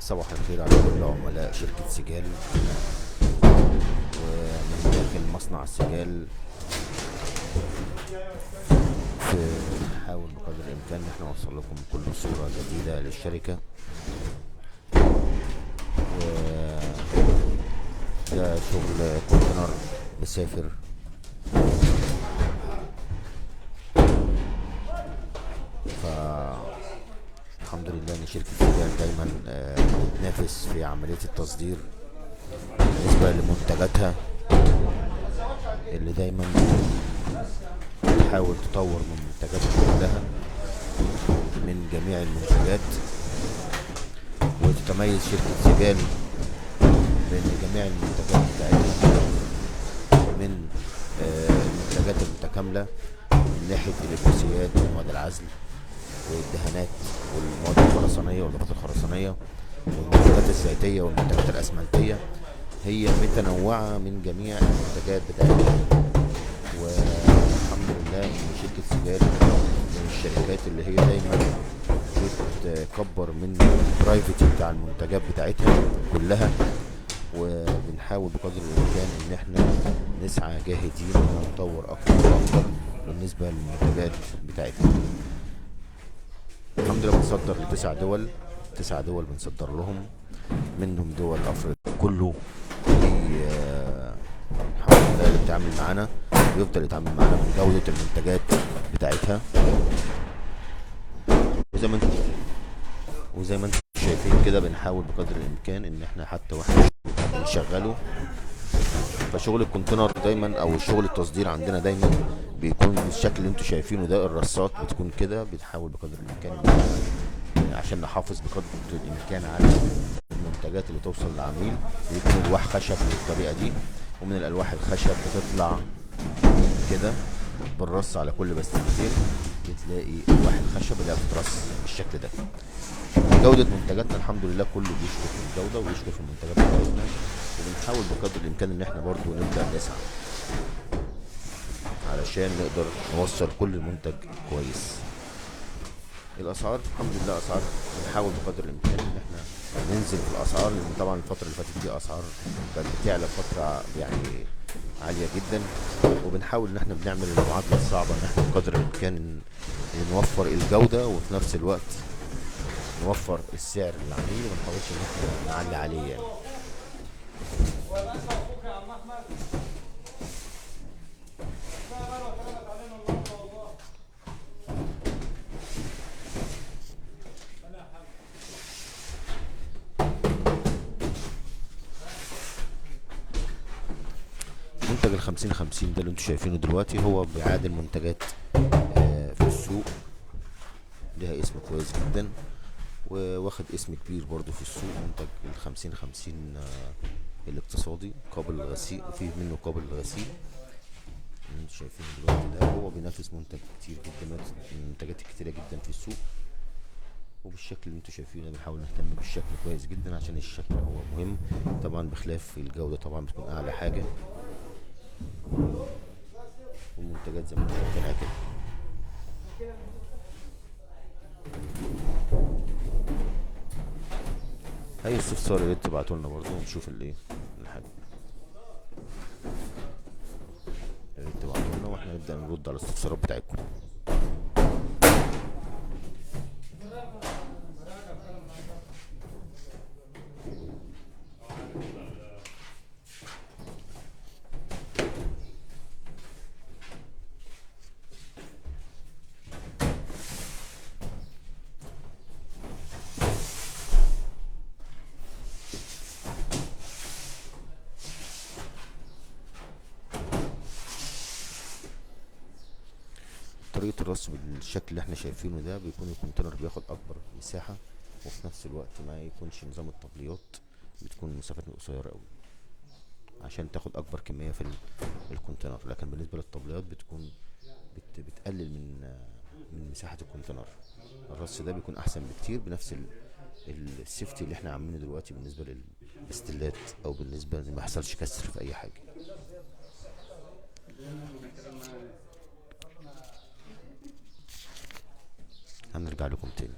صباح الخير على كل عملاء شركة سجال، ومن داخل مصنع سجال بنحاول بقدر الإمكان إن احنا نوصل لكم كل صورة جديدة للشركة. و ده شغل container مسافر. الحمد لله ان شركة سجال دايما بتنافس في عملية التصدير بالنسبة لمنتجاتها اللي دايما بتحاول تطور من منتجاتها كلها من جميع المنتجات. وتتميز شركة سجال بان جميع المنتجات بتاعتها من المنتجات المتكاملة من ناحية الإبوسيات ومواد العزل والدهانات والمواد الخرسانية والإضافات الخرسانية والمنتجات الزيتية والمنتجات الأسمنتية. هي متنوعة من جميع المنتجات بتاعتها. والحمد لله إن شركة سجال من الشركات اللي هي دايما بتكبر من ال variety بتاع المنتجات بتاعتها كلها، وبنحاول بقدر الإمكان إن احنا نسعى جاهدين ونطور أكتر وأكتر بالنسبة للمنتجات بتاعتنا. الحمد لله بنصدر لتسع دول، 9 دول بنصدر لهم، منهم دول افريقيا. كله الحمد لله اللي بيتعامل معانا بيفضل يتعامل معانا من جودة المنتجات بتاعتها. وزي ما انتم شايفين كده بنحاول بقدر الامكان ان احنا حتى واحنا بنشغله. فشغل ال container دايما او الشغل التصدير عندنا دايما بيكون بالشكل اللي انتم شايفينه ده. الرصات بتكون كده، بنحاول بقدر الامكان عشان نحافظ بقدر الامكان على المنتجات اللي توصل للعميل. بيكون الواح خشب بالطريقه دي، ومن الالواح الخشب بتطلع كده بالرص على كل بستلتين، بتلاقي الواح الخشب اللي بتترص بالشكل ده. جودة منتجاتنا الحمد لله كله بيشكر في الجودة ويشكر في المنتجات بتاعتنا، وبنحاول بقدر الامكان ان احنا برضو نبدأ نسعى علشان نقدر نوصل كل منتج كويس. الاسعار الحمد لله اسعار بنحاول بقدر الامكان ان احنا ننزل في الاسعار، لان طبعا الفترة اللي فاتت دي اسعار كانت بتعلى فترة يعني عالية جدا، وبنحاول ان احنا بنعمل المعادلة الصعبة ان احنا بقدر الامكان نوفر الجودة وفي نفس الوقت نوفر السعر للعميل، وما نحاولش ان احنا نعلي عليه يعني. منتج 50-50 ده اللي انتوا شايفينه دلوقتي هو بيعادل منتجات في السوق لها اسم كويس جدا وواخد اسم كبير برضو في السوق. منتج 50-50 الاقتصادي قابل للغسيل، وفيه منه قابل للغسيل اللي انتوا شايفينه دلوقتي ده. هو بينافس منتج كتير جدا، منتجات كتيرة جدا في السوق. وبالشكل اللي انتوا شايفينه بنحاول نهتم بالشكل كويس جدا عشان الشكل هو مهم طبعا، بخلاف الجودة طبعا بتكون اعلى حاجة. والمنتجات زي ما انتم شايفينها كده. اي استفسار يا ريت تبعتوا لنا برضه ونشوف الايه الحاجه، يا ريت تبعتوا لنا واحنا نبدا نرد على الاستفسارات بتاعتكم. طريقة الرص بالشكل اللي احنا شايفينه ده بيكون ال container بياخد اكبر مساحة، وفي نفس الوقت ما يكونش نظام الطبليات، بتكون مسافات قصيرة قوي عشان تاخد اكبر كمية في ال container. لكن بالنسبة للطبليات بتكون بتقلل من مساحة ال container. الرص ده بيكون احسن بكتير بنفس ال safety اللي احنا عاملينه دلوقتي بالنسبة للبستلات، او بالنسبة ما يحصلش كسر في اي حاجة. هنرجع لكم تاني.